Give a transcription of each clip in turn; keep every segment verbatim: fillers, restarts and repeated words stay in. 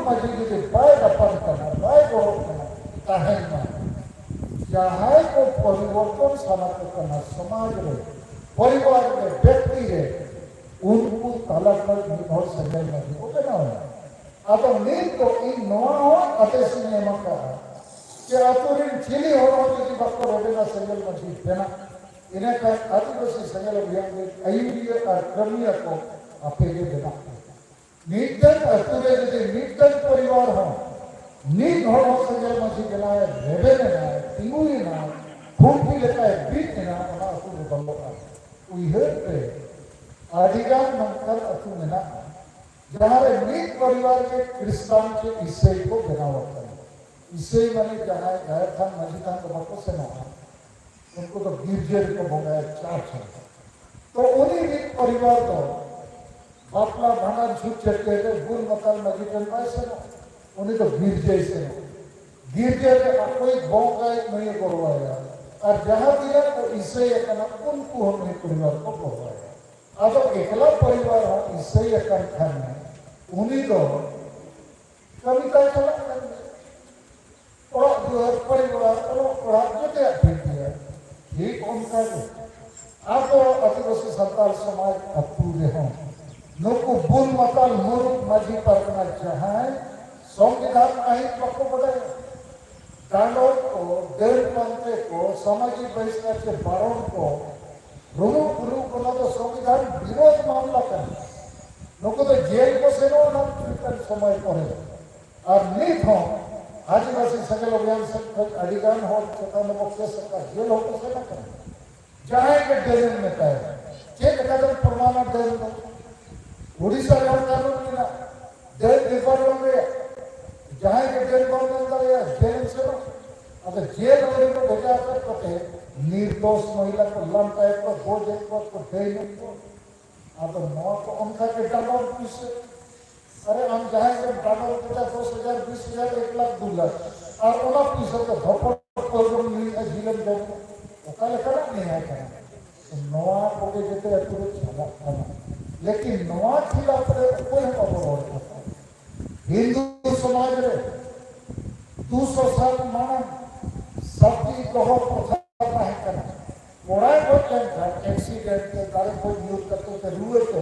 ᱢᱟᱹᱡᱷᱤ ᱡᱩᱫᱤ ᱵᱟᱭ ᱫᱟᱯᱟᱱ ᱠᱟᱱᱟ, ᱵᱟᱭ ᱜᱚᱲᱚᱜ ᱠᱟᱱᱟ, ᱛᱟᱦᱮᱱ ᱢᱟ᱾ ᱡᱟᱦᱟᱸᱭ ᱠᱚ ᱯᱚᱨᱤᱵᱚᱨᱛᱚᱱ ᱥᱟᱱᱟ ᱠᱚ ᱠᱟᱱᱟ, ᱥᱚᱢᱟᱡᱽ ᱨᱮ, ᱯᱚᱨᱤᱵᱟᱨ ᱨᱮ, ᱵᱮᱠᱛᱤ ᱨᱮ, ᱩᱱᱠᱩ ᱛᱟᱞᱟ ᱠᱷᱚᱱ ᱢᱤᱫ ᱦᱚᱲ ᱥᱮᱸᱜᱮᱞ ᱢᱟᱹᱡᱷᱤ ᱠᱚ ᱵᱮᱱᱟᱣ ᱮᱱᱟ᱾ ᱟᱫᱚ ᱱᱤᱛ ᱫᱚ ᱤᱧ ᱱᱚᱣᱟ ᱦᱚᱸ ᱟᱫᱮᱥ ᱤᱧ ᱮᱢ ᱟᱠᱟᱫᱼᱟ ᱡᱮ ᱟᱹᱛᱩ ᱨᱮᱱ ᱪᱤᱞᱤ ᱦᱚᱲ ᱦᱚᱸ ᱡᱩᱫᱤ ᱵᱟᱠᱚ ᱨᱮᱵᱮᱱᱟ ᱥᱮᱸᱜᱮᱞ ᱢᱟᱹᱡᱷᱤ ᱵᱮᱱᱟᱜ, ᱤᱱᱟᱹᱠᱷᱟᱱ ᱟᱹᱫᱤᱵᱟᱹᱥᱤ ᱥᱮᱸᱜᱮᱞ ᱚᱵᱷᱤᱭᱟᱱ ᱨᱮᱱ ᱟᱹᱭᱩᱨᱤᱭᱟᱹ ᱟᱨ ᱠᱟᱹᱢᱤᱭᱟᱹ ᱠᱚ ᱟᱯᱮ ᱜᱮ ᱵᱮᱱᱟᱜ ᱯᱮ᱾ ᱢᱤᱫᱴᱟᱝ ᱟᱹᱛᱩ ᱨᱮ ᱡᱩᱫᱤ ᱢᱤᱫᱴᱟᱝ ᱯᱚᱨᱤᱵᱟᱨ ᱦᱚᱸ ᱢᱤᱫ ᱦᱚᱲ ᱦᱚᱸ ᱥᱮᱸᱜᱮᱞ ᱢᱟᱹᱡᱷᱤ ᱵᱮᱱᱟᱣᱮ ᱨᱮᱵᱮᱱ ᱮᱱᱟᱭ, ᱛᱤᱸᱜᱩᱭᱮᱱᱟᱭ, ᱠᱷᱩᱱᱴᱤ ᱞᱮᱠᱟᱭ ᱵᱤᱫ ᱮᱱᱟ, ᱚᱱᱟ ᱟᱹᱛᱩ ᱵᱚᱫᱚᱞᱚᱜᱼᱟ᱾ ᱩᱭᱦᱟᱹᱨ ᱯᱮ, ᱟᱹᱰᱤᱜᱟᱱ ᱱᱚᱝᱠᱟᱱ ᱟᱹᱛᱩ ᱢᱮᱱᱟᱜᱼᱟ, ᱡᱟᱦᱟᱸ ᱨᱮ ᱢᱤᱫ ᱯᱚᱨᱤᱵᱟᱨ ᱜᱮ ᱠᱷᱨᱤᱥᱴᱟᱱ ᱪᱮ ᱤᱥᱟᱹᱭ ᱠᱚ ᱵᱮᱱᱟᱣ ᱟᱠᱟᱱᱟ᱾ ᱤᱥᱟᱹᱭ ᱢᱟᱱᱮ ᱡᱟᱦᱟᱸᱭ ᱡᱟᱦᱮᱨ ᱛᱷᱟᱱ ᱢᱟᱹᱡᱷᱤ ᱛᱷᱟᱱ ᱫᱚ ᱵᱟᱠᱚ ᱥᱮᱱᱚᱜᱼᱟ, ᱩᱱᱠᱩ ᱫᱚ ᱜᱤᱨᱡᱟᱹ ᱨᱮᱠᱚ ᱵᱚᱸᱜᱟᱭᱟ, ᱪᱟᱨᱪ ᱨᱮ᱾ ᱛᱚ ᱩᱱᱤ ᱢᱤᱫ ᱯᱚᱨᱤᱵᱟᱨ ᱫᱚ ᱵᱟᱯᱞᱟ, ᱵᱷᱟᱸᱰᱟᱱ, ᱪᱷᱩᱛ ᱪᱷᱟᱹᱴᱭᱟᱹᱨ ᱨᱮ ᱵᱩᱞ ᱢᱟᱛᱟᱞ ᱢᱟᱹᱡᱷᱤ ᱴᱷᱮᱱ ᱵᱟᱭ ᱥᱮᱱᱚᱜᱼᱟ, ᱩᱱᱤ ᱫᱚ ᱜᱤᱨᱡᱟᱹᱭ ᱥᱮᱱᱚᱜᱼᱟ᱾ ᱜᱤᱨᱡᱟᱹ ᱨᱮ ᱟᱠᱚᱭᱤᱡ ᱵᱚᱸᱜᱟᱭ ᱱᱩᱭᱮ ᱜᱚᱲᱚᱣᱟᱭᱟ, ᱟᱨ ᱡᱟᱦᱟᱸ ᱛᱤᱱᱟᱹᱜ ᱠᱚ ᱤᱥᱟᱹᱭ ᱟᱠᱟᱱᱟ ᱩᱱᱠᱩ ᱦᱚᱸ ᱱᱩᱭ ᱯᱚᱨᱤᱵᱟᱨ ᱠᱚ ᱜᱚᱲᱚᱣᱟᱭᱟ᱾ ᱟᱫᱚ ᱮᱠᱞᱟ ᱯᱚᱨᱤᱵᱟᱨ ᱦᱚᱸ ᱤᱥᱟᱹᱭ ᱟᱠᱟᱱ ᱠᱷᱟᱱ ᱩᱱᱤ ᱫᱚ ᱠᱟᱹᱢᱤ ᱛᱟᱭ ᱪᱟᱞᱟᱜ ᱠᱟᱱ ᱜᱮᱭᱟ᱾ ᱚᱲᱟᱜ ᱫᱩᱣᱟᱹᱨ, ᱯᱚᱨᱤᱵᱟᱨ, ᱚᱞᱚᱜ ᱯᱟᱲᱦᱟᱜ ᱡᱚᱛᱚᱭᱟᱜ ᱴᱷᱤᱠ ᱜᱮᱭᱟ᱾ ᱴᱷᱤᱠ ᱚᱱᱠᱟ ᱜᱮ ᱟᱵᱚ ᱟᱹᱫᱤᱵᱟᱹᱥᱤ ᱥᱟᱱᱛᱟᱲ ᱥᱚᱢᱟᱡᱽ ᱟᱹᱛᱩ ᱨᱮᱦᱚᱸ ᱱᱩᱠᱩ ᱵᱩᱞ ᱢᱟᱛᱟᱞ ᱢᱩᱨᱩᱠ ᱢᱟᱹᱡᱷᱤ ᱯᱟᱨᱜᱟᱱᱟ ᱡᱟᱦᱟᱸᱭ ᱥᱚᱝᱵᱤᱫᱷᱟᱱ ᱟᱹᱭᱤᱱ ᱵᱟᱠᱚ ᱵᱟᱰᱟᱭᱟ, ᱰᱟᱸᱰᱚᱢ ᱠᱚ, ᱰᱟᱹᱱ ᱯᱟᱱᱛᱮ ᱠᱚ, ᱥᱟᱢᱟᱡᱤᱠ ᱵᱟᱦᱤᱥᱠᱟᱨ ᱪᱮ ᱵᱟᱨᱚᱱ ᱠᱚ, ᱨᱩᱢᱩᱜ ᱨᱩᱢᱩᱜ ᱠᱚ, ᱱᱚᱣᱟ ᱫᱚ ᱥᱚᱝᱵᱤᱫᱷᱟᱱ ᱵᱤᱨᱳᱫᱷ ᱢᱟᱢᱞᱟ ᱠᱟᱱᱟ᱾ ᱱᱩᱠᱩ ᱫᱚ ᱡᱮᱞ ᱠᱚ ᱥᱮᱱᱚᱜᱼᱟ ᱱᱟᱦᱟᱜ ᱢᱤᱫᱴᱟᱝ ᱥᱚᱢᱚᱭ ᱯᱚᱨᱮ᱾ ᱟᱨ ᱱᱤᱛ ᱦᱚᱸ ᱟᱹᱫᱤᱵᱟᱹᱥᱤ ᱥᱮᱸᱜᱮᱞ ᱚᱵᱷᱤᱭᱟᱱ ᱥᱮᱫ ᱠᱷᱚᱱ ᱟᱹᱰᱤ ᱜᱟᱱ ᱦᱚᱲ ᱪᱮᱛᱟᱱ ᱨᱮᱵᱚ ᱠᱮᱥ ᱟᱠᱟᱫ, ᱡᱮᱞ ᱦᱚᱸᱠᱚ ᱥᱮᱱ ᱟᱠᱟᱱᱟ᱾ ᱡᱟᱦᱟᱸᱭ ᱜᱮ ᱰᱟᱹᱱᱮᱢ ᱢᱮᱛᱟᱭᱟ, ᱪᱮᱫ ᱞᱮᱠᱟᱛᱮᱢ ᱯᱨᱚᱢᱟᱱᱟ ᱰᱟᱹᱱ ᱫᱚ? ᱳᱰᱤᱥᱟ ᱨᱮᱦᱚᱸ ᱠᱟᱹᱱᱩᱱ ᱢᱮᱱᱟᱜᱼᱟ, ᱰᱟᱹᱱ ᱰᱤᱯᱟᱨᱴᱢᱮᱱᱴ ᱨᱮ ᱡᱟᱦᱟᱸᱭ ᱜᱮ ᱰᱟᱹᱱ ᱵᱟᱢ ᱢᱮᱱ ᱫᱟᱲᱮᱭᱟᱜᱼᱟ, ᱡᱮᱞ ᱮᱢ ᱥᱮᱱᱚᱜ᱾ ᱟᱫᱚ ᱡᱮᱞ ᱨᱮ ᱠᱚ ᱵᱷᱮᱡᱟ ᱟᱠᱟᱫ ᱠᱚᱛᱮ ᱱᱤᱨᱫᱳᱥ ᱢᱚᱦᱤᱞᱟ ᱠᱚ ᱞᱟᱢᱴᱟᱭᱮᱫ ᱠᱚᱣᱟ, ᱜᱚᱡᱮᱫ ᱠᱚᱣᱟ ᱠᱚ, ᱰᱟᱹᱱᱮᱫ ᱠᱚᱣᱟ᱾ ᱟᱫᱚ ᱱᱚᱣᱟ ᱠᱚ ᱚᱱᱠᱟ ᱜᱮ ᱰᱟᱸᱰᱚᱢ ᱯᱩᱭᱥᱟᱹ᱾ ᱟᱨᱮ ᱟᱢ ᱡᱟᱦᱟᱸᱭ ᱜᱮᱢ ᱰᱟᱸᱰᱚᱢ ᱠᱮᱫᱟ ᱫᱚᱥ ᱦᱟᱡᱟᱨ, ᱵᱤᱥ ᱦᱟᱡᱟᱨ, ᱮᱠ ᱞᱟᱠᱷ, ᱫᱩ ᱞᱟᱠᱷ, ᱟᱨ ᱚᱱᱟ ᱯᱩᱭᱥᱟᱹ ᱫᱚ ᱫᱷᱚᱯᱚᱲ ᱯᱟᱹᱣᱨᱟᱹᱢ ᱧᱩᱭᱮᱫᱼᱟ, ᱡᱤᱞᱮᱢ ᱡᱚᱢ ᱮᱫᱟ᱾ ᱚᱠᱟ ᱞᱮᱠᱟᱱᱟᱜ ᱱᱮᱭᱟᱭ ᱠᱟᱱᱟ? ᱱᱚᱣᱟ ᱠᱚᱜᱮ ᱡᱮᱛᱮ ᱟᱹᱛᱩ ᱨᱮ ᱪᱟᱞᱟᱜ ᱠᱟᱱᱟ᱾ ᱞᱮᱠᱤᱱ ᱱᱚᱣᱟ ᱠᱷᱤᱞᱟᱯ ᱨᱮ ᱚᱠᱚᱭ ᱦᱚᱸ ᱵᱟᱵᱚ ᱨᱚᱲ ᱠᱟᱱᱟ᱾ ᱦᱤᱱᱫᱩ ᱥᱚᱢᱟᱡᱽ ᱨᱮ ᱫᱩᱥᱚ ᱥᱟᱞ ᱢᱟᱲᱟᱝ ᱥᱟᱛᱤ ᱫᱚᱦᱚ ᱯᱨᱚᱛᱷᱟ ᱛᱟᱦᱮᱸ ᱠᱟᱱᱟ᱾ ᱠᱚᱲᱟᱭ ᱜᱚᱡ ᱞᱮᱱᱠᱷᱟᱱ ᱮᱠᱥᱤᱰᱮᱱᱴ ᱛᱮ, ᱫᱟᱨᱮ ᱠᱚ ᱧᱩᱨ ᱠᱟᱛᱮ ᱛᱮ, ᱨᱩᱣᱟᱹ ᱛᱮ,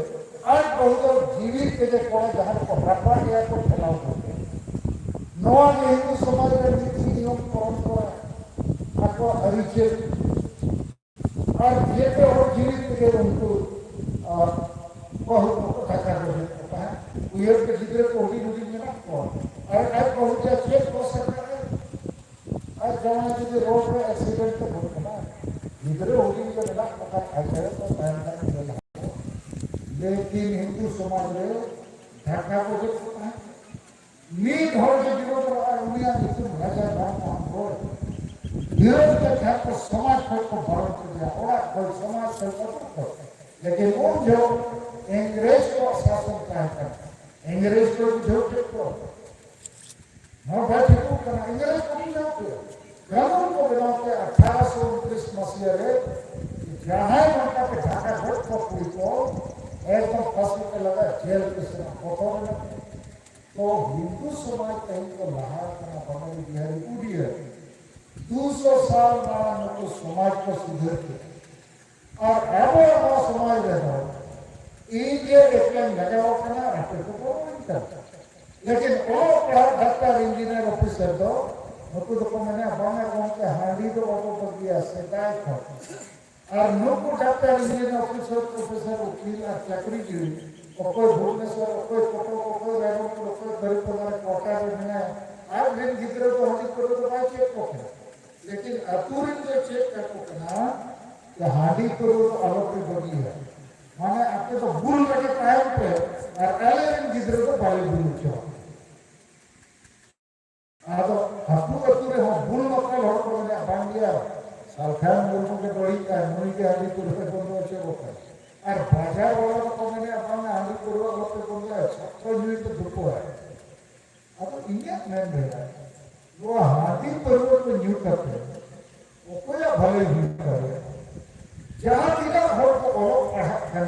ᱟᱡ ᱵᱟᱹᱦᱩ ᱫᱚ ᱡᱤᱣᱤ ᱛᱮᱜᱮ ᱠᱚᱲᱟ ᱡᱟᱦᱟᱸ ᱨᱮᱠᱚ ᱨᱟᱯᱟᱜ ᱮᱭᱟ ᱠᱚ ᱴᱷᱮᱞᱟᱣ ᱠᱟᱛᱮ᱾ ᱱᱚᱣᱟ ᱜᱮ ᱦᱤᱱᱫᱩ ᱥᱚᱢᱟᱡᱽ ᱨᱮ ᱱᱤᱛᱤ ᱱᱤᱭᱚᱢ ᱯᱚᱨᱚᱢᱯᱚᱨᱟ, ᱟᱠᱚᱣᱟᱜ ᱟᱹᱨᱤᱪᱟᱹᱞᱤ᱾ ᱟᱨ ᱡᱮᱛᱮ ᱦᱚᱲ ᱡᱤᱣᱤ ᱛᱮᱜᱮ ᱩᱱᱠᱩ, ᱟᱨ ᱵᱟᱹᱦᱩ ᱠᱚᱠᱚ ᱴᱟᱠᱟ ᱠᱚ ᱦᱩᱭᱩᱜ ᱠᱚ ᱛᱟᱦᱮᱸᱫ᱾ ᱩᱭᱦᱟᱹᱨ ᱛᱮ ᱜᱤᱫᱽᱨᱟᱹ ᱠᱚ ᱦᱩᱰᱤᱧ ᱦᱩᱰᱤᱧ ᱢᱮᱱᱟᱜ ᱠᱚᱣᱟ᱾ ᱟᱨ ᱟᱡ ᱵᱟᱹᱦᱩ ᱡᱟ ᱪᱮᱫ ᱠᱚ ᱥᱮᱴᱮᱨᱟ, ᱟᱨ ᱡᱟᱶᱟᱭ ᱡᱩᱫᱤ ᱨᱳᱰ ᱨᱮ ᱮᱠᱥᱤᱰᱮᱱᱴ ᱛᱮ ᱜᱚᱡ ᱮᱱᱟ, ᱜᱤᱫᱽᱨᱟᱹ ᱦᱩᱰᱤᱧ ᱜᱮ ᱢᱮᱱᱟᱜ ᱠᱚ ᱠᱷᱟᱱ ᱟᱡ ᱟᱭᱳ ᱠᱚ ᱛᱟᱭᱚᱢ ᱫᱟᱨᱟᱢ ᱧᱮᱞ ᱦᱟᱠᱚ᱾ ᱞᱮᱠᱤᱱ ᱦᱤᱱᱫᱩ ᱥᱚᱢᱟᱡᱽ ᱨᱮ ᱰᱷᱟᱠᱟ ᱠᱚ ᱜᱚᱡ ᱠᱚ ᱛᱟᱦᱮᱸᱫ᱾ ᱢᱤᱫ ᱦᱚᱲ ᱜᱮ ᱵᱤᱨᱳᱫ ᱨᱮ ᱟᱨ ᱩᱱᱤᱭᱟᱜ ᱧᱩᱛᱩᱢ ᱨᱟᱡᱟ ᱵᱟᱝ ᱛᱟᱦᱮᱸ ᱦᱚᱲ᱾ ᱵᱤᱨᱳᱫ ᱞᱮᱠᱷᱟᱱ ᱠᱚ ᱥᱚᱢᱟᱡᱽ ᱠᱷᱚᱱ ᱠᱚ ᱵᱟᱨᱚᱱ ᱠᱮᱫᱮᱭᱟ, ᱚᱲᱟᱜ ᱠᱷᱚᱱ, ᱥᱚᱢᱟᱡᱽ ᱠᱷᱚᱱ, ᱟᱹᱛᱩ ᱠᱷᱚᱱ᱾ ᱞᱮᱠᱤᱱ ᱩᱱ ᱡᱚᱦᱚᱜ ᱤᱝᱨᱮᱡᱽ ᱠᱚᱣᱟᱜ ᱥᱟᱥᱚᱱ ᱛᱟᱦᱮᱸ ᱠᱟᱱᱟ᱾ ᱤᱝᱨᱮᱡᱽ ᱠᱚ ᱵᱩᱡᱷᱟᱹᱣ ᱠᱮᱫ ᱠᱚᱣᱟ᱾ ᱱᱚᱣᱟ ᱵᱟᱭ ᱴᱷᱤᱠᱚᱜ ᱠᱟᱱᱟ, ᱤᱝᱨᱮᱡᱽ ᱠᱚ ᱵᱩᱡᱷᱟᱹᱣ ᱠᱮᱫᱟ᱾ ᱠᱟᱹᱱᱩᱱ ᱠᱚ ᱵᱮᱱᱟᱣ ᱠᱮᱫᱟ ᱟᱴᱷᱟᱨᱚᱥᱚ ᱩᱱᱛᱨᱤᱥ ᱢᱟᱹᱥᱤᱭᱟᱹ ᱨᱮ, ᱡᱟᱦᱟᱸᱭ ᱱᱚᱝᱠᱟ ᱠᱚ ᱡᱷᱟᱸᱠᱟ ᱜᱚᱡ ᱠᱚ ᱠᱩᱲᱤ ᱠᱚ, ᱮᱠᱫᱚᱢ ᱯᱷᱟᱸᱥᱤ ᱠᱚ ᱞᱟᱜᱟ, ᱡᱮᱞ ᱠᱚ ᱥᱮᱱᱚᱜ, ᱵᱚᱛᱚᱨ ᱨᱮᱱᱟᱜ᱾ ᱛᱚ ᱦᱤᱱᱫᱩ ᱥᱚᱢᱟᱡᱽ ᱛᱮᱦᱮᱧ ᱠᱚ ᱞᱟᱦᱟ ᱠᱟᱱᱟ, ᱵᱟᱝᱟᱞᱤ, ᱵᱤᱦᱟᱨᱤ, ᱩᱰᱤᱭᱟ᱾ ᱫᱩᱥᱚ ᱥᱟᱞ ᱢᱟᱲᱟᱝ ᱱᱩᱠᱩ ᱥᱚᱢᱟᱡᱽ ᱠᱚ ᱥᱩᱫᱷᱟᱹᱨ ᱠᱮᱫᱟ᱾ ᱟᱨ ᱟᱵᱚ, ᱟᱵᱚ ᱥᱚᱢᱟᱡᱽ ᱨᱮᱫᱚ ᱤᱧ ᱜᱮ ᱮᱠᱞᱟᱧ ᱞᱟᱜᱟᱣ ᱠᱟᱱᱟ, ᱟᱯᱮ ᱠᱚ ᱵᱟᱹᱧ ᱠᱟᱱᱟ᱾ ᱞᱮᱠᱤᱱ ᱚᱞᱚᱜ ᱯᱟᱲᱦᱟᱜ ᱰᱟᱠᱛᱟᱨ, ᱤᱧᱡᱤᱱᱤᱭᱟᱨ, ᱚᱯᱷᱤᱥᱟᱨ ᱫᱚ ᱱᱩᱠᱩ ᱫᱚᱠᱚ ᱢᱮᱱᱟ, "ᱵᱟᱝᱟ ᱜᱚᱢᱠᱮ, ᱦᱟᱺᱰᱤ ᱫᱚ ᱵᱟᱵᱚ ᱵᱟᱹᱜᱤᱭᱟ ᱥᱮᱫᱟᱭ ᱠᱷᱚᱱ᱾" ᱟᱨ ᱱᱩᱠᱩ ᱰᱟᱠᱛᱟᱨ, ᱤᱧᱡᱤᱱᱤᱭᱟᱨ, ᱚᱯᱷᱤᱥᱟᱨ, ᱯᱨᱚᱯᱷᱮᱥᱚᱨ, ᱩᱠᱤᱞ ᱟᱨ ᱪᱟᱹᱠᱨᱤᱡᱤᱵᱤ, ᱚᱠᱚᱭ ᱵᱷᱩᱵᱽᱱᱮᱥᱚᱨ, ᱚᱠᱚᱭ ᱠᱚᱴᱚᱠ, ᱚᱠᱚᱭ ᱨᱟᱭᱨᱚᱝᱯᱩᱨ, ᱚᱠᱚᱭ ᱵᱟᱹᱨᱤᱯᱟᱫᱟ ᱨᱮ ᱠᱚᱣᱟᱴᱟᱨ ᱨᱮ ᱢᱮᱱᱟᱭᱟ, ᱟᱡ ᱨᱮᱱ ᱜᱤᱫᱽᱨᱟᱹ ᱫᱚ ᱦᱟᱺᱰᱤ ᱯᱟᱹᱣᱨᱟᱹ ᱫᱚ ᱵᱟᱭ ᱪᱮᱫ ᱠᱚ ᱠᱟᱱᱟ᱾ ᱞᱮᱠᱤᱱ ᱟᱹᱛᱩ ᱨᱮᱱ ᱫᱚ ᱪᱮᱫ ᱠᱟᱠᱚ ᱠᱟᱱᱟ ᱡᱮ ᱦᱟᱺᱰᱤ ᱯᱟᱹᱣᱨᱟᱹ ᱫᱚ ᱟᱞᱚᱯᱮ ᱵᱟᱹᱜᱤᱭᱟ, ᱢᱟᱱᱮ ᱟᱯᱮ ᱫᱚ ᱵᱩᱞ ᱨᱮᱜᱮ ᱛᱟᱦᱮᱱ ᱯᱮ, ᱟᱨ ᱟᱞᱮ ᱨᱮᱱ ᱜᱤᱫᱽᱨᱟᱹ ᱫᱚ ᱵᱟᱞᱮ ᱵᱩᱞ ᱦᱚᱪᱚ ᱟᱠᱚᱣᱟ᱾ ᱟᱫᱚ ᱟᱹᱛᱩ ᱟᱹᱛᱩ ᱨᱮᱦᱚᱸ ᱵᱩᱞ ᱢᱟᱛᱟᱞ ᱦᱚᱲ ᱠᱚ ᱢᱮᱱᱟ, "ᱵᱟᱝ ᱜᱮᱭᱟ, ᱥᱟᱞᱠᱷᱟᱱ ᱢᱩᱨᱢᱩ ᱜᱮ ᱵᱟᱹᱲᱤᱡ ᱟᱭ, ᱱᱩᱭ ᱜᱮ ᱦᱟᱺᱰᱤ ᱯᱟᱹᱣᱨᱟᱹ ᱵᱚᱱᱫᱚ ᱦᱚᱪᱚ ᱠᱟᱭ᱾" ᱟᱨ ᱵᱟᱡᱟᱨ ᱵᱟᱞᱟ ᱫᱚᱠᱚ ᱢᱮᱱᱟ, "ᱵᱟᱝᱟ, ᱦᱟᱺᱰᱤ ᱯᱟᱹᱣᱨᱟᱹ ᱟᱞᱚᱯᱮ ᱵᱚᱱᱫᱚᱭᱟ, ᱥᱚᱠᱛᱚ ᱧᱩᱭ ᱯᱮ ᱫᱩᱯᱟᱹᱲᱟ᱾" ᱟᱫᱚ ᱤᱧᱟᱹᱜ ᱢᱮᱱ ᱨᱮ, ᱱᱚᱣᱟ ᱦᱟᱺᱰᱤ ᱯᱟᱹᱣᱨᱟᱹ ᱠᱚ ᱧᱩ ᱠᱟᱛᱮ ᱚᱠᱚᱭᱟᱜ ᱵᱷᱟᱹᱞᱟᱹᱭ ᱦᱩᱭ ᱫᱟᱲᱮᱭᱟᱜᱼᱟ? ᱡᱟᱦᱟᱸ ᱛᱤᱱᱟᱹᱜ ᱦᱚᱲ ᱠᱚ ᱚᱞᱚᱜ ᱯᱟᱲᱦᱟᱜ ᱠᱟᱱᱟ,